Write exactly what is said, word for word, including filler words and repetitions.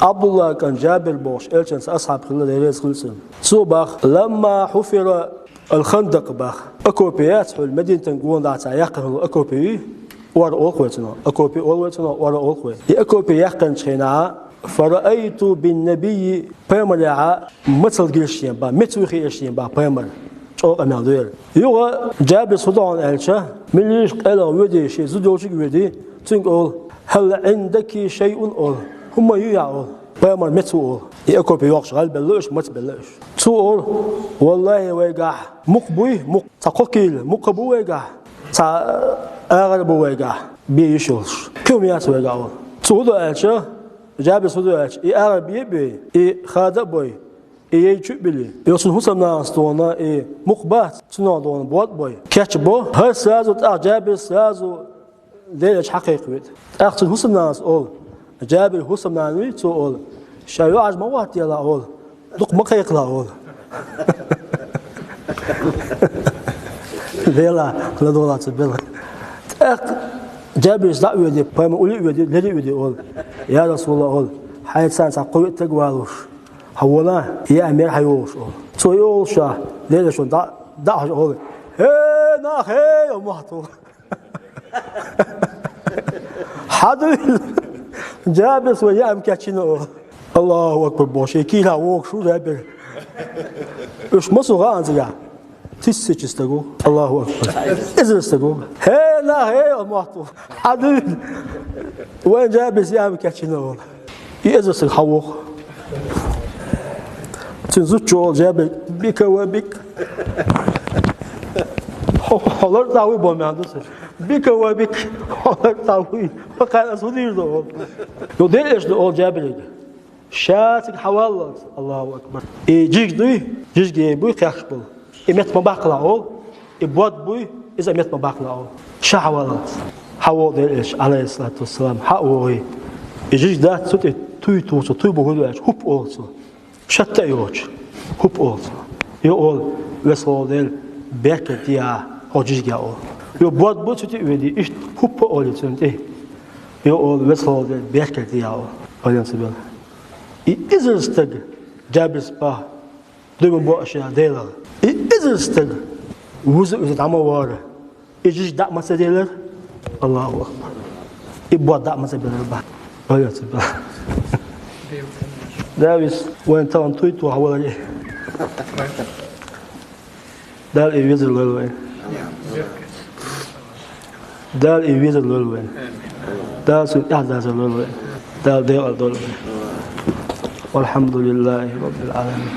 Ӏабдуллахь кӀант Джабир бохуш, Элчанца асхьаб хилла, Дела реза хуьлда цунна. Цо бах: «Ламма хьуфира аль-хандакъ», бах. Окопе яц хьуьлла, Мединатан гонахьа цхьа яьккхина хьуьлла окопе, ора олу вай цунах. Окопе олу вай цунах, ора олу вай. И окопе яьккхинчу хенахь, «фараайту бин-набийи», пайхамарехь мацалла гира шена бах, меца вуй хиира шена бах пайхамар. ЧӀогӀа къамел ду хӀара. Юха Джабирс хӀун до хьуна аьлча, милла йиш къайлаха воьдий, шен зуда йолчуьнга воьдий, цуьнга олу: «Хьал Ӏиндаки шайъун?» олу. «ХӀумма юй ахь?» олу. Пайхамар меца ву олу. И окопе йоккхуш гӀалабелла уьш, мацбелла уьш. Цо олу: «Валлахьи, вайгахь мукх буй, мукх, цхьа кхо кийла мукх бу вайгахь, цхьа агӀар бу вайгахь, бен йиш йолуш. Кхин хӀума яц вайгахь», олу. Цо хӀун до аьлча, Джабирс хӀун до аьлча, и агӀар бен а бей, и хада а бой, и яй чу а били. Йо, цуьнан хӀусамнанас дона и мукх бац, цунах дона бод а бой, кечбо. ХӀара сразу тӀаккха Джабирс сразу Делан Элча хьакхайкхавеъна. ТӀаккха цуьнан хӀусамнанас олу, Джабиран хӀусамнана вуй, цо олу: «Ша йоӀаж ма хӀоттаделахь», олу. «Дукха ма кхайкхалахь», олу. Делахь, ладогӀалахь цу белхан. ТӀаккха Джабирс дӀа а воьдий, пайхамар улле а воьдий, лере а воьдий, олу: «Я РасулаллахӀ, олу, хьайца цхьана цхьа кхо-виъ стаг валуш, хьан вала, яа мер хьан йогӀуш», олу. Цо йогӀуш, Делан Элчано дӀа, дӀа а хьожуш олу: «ХӀей, нах, хӀей, о мохь ту!» Хьан дуй? Джабирс вайн яа кечйина олу. Аллаху акбар бохуш, шен кийрахь вогуш ву Джабир. Уьш массо а хаьа цигахь? Тысяча стаг ву. Аллаху акбар. Эзар стаг ву. ХӀей, нах, хӀей, о мохь ту! Хьан дуй? Вайн Джабирс яа кечйина олу. И эзар стаг хьан воху? Цуьнан зудчо олу Джабирга: «Бика ва бик». Хьо, хьо лар а дӀа вуй боху маьӀна ду цуьнан. «Бика ва бик». Хьо лар а дӀа вуй. Хьо кхаьна аса хӀун дийр ду олу? Йо, Делан Элчано олу Джабирга: «Ша цига хьаваллалц». Аллаху акбар. И жижиг дуй, жижиг яй буй кхехкаш болу. И метта ма баккхалахь олу, и бод буй, иза а метта ма баккхалахь олу. Ша хьаваллалц. ХьавогӀу Делан Элча, Ӏалайхиссалату вассалам, хьа а вогӀий. И жижиг дац цу тӀе туй туху цо, туй бохург ду аьлча, хӀуп олу цо. Шатта а йоцуш, хӀуп олу цо. Йо, олу, Веза хилла Дела, беркат дехьа хьо жижигехь олу. Йо, бод бу цу тӀе а ведий, иштта хӀуп а олий цунна тӀе. Йо, олу, Веза хилла Дела, беркат дехьа олу. Ойла ца бела. И эзар стаг Джабирс бах, дуй ма бо аша Делах. И эзар стаг вуза иза дӀа ма вара. И жижиг дӀа ма ца делара. Аллаху акбар. И бод дӀа ма ца белара бах. Ойла ца бела. Дала веза вайн тахана туй тухуш валаре. Дала и везар лойла вайн. Дала и везар лойла вайн. Дала цуьнан тӀаьхьадазар лойла вайн. Дала декъал дойла вайн. Валхьамдулиллахи Раббил Ӏаламин.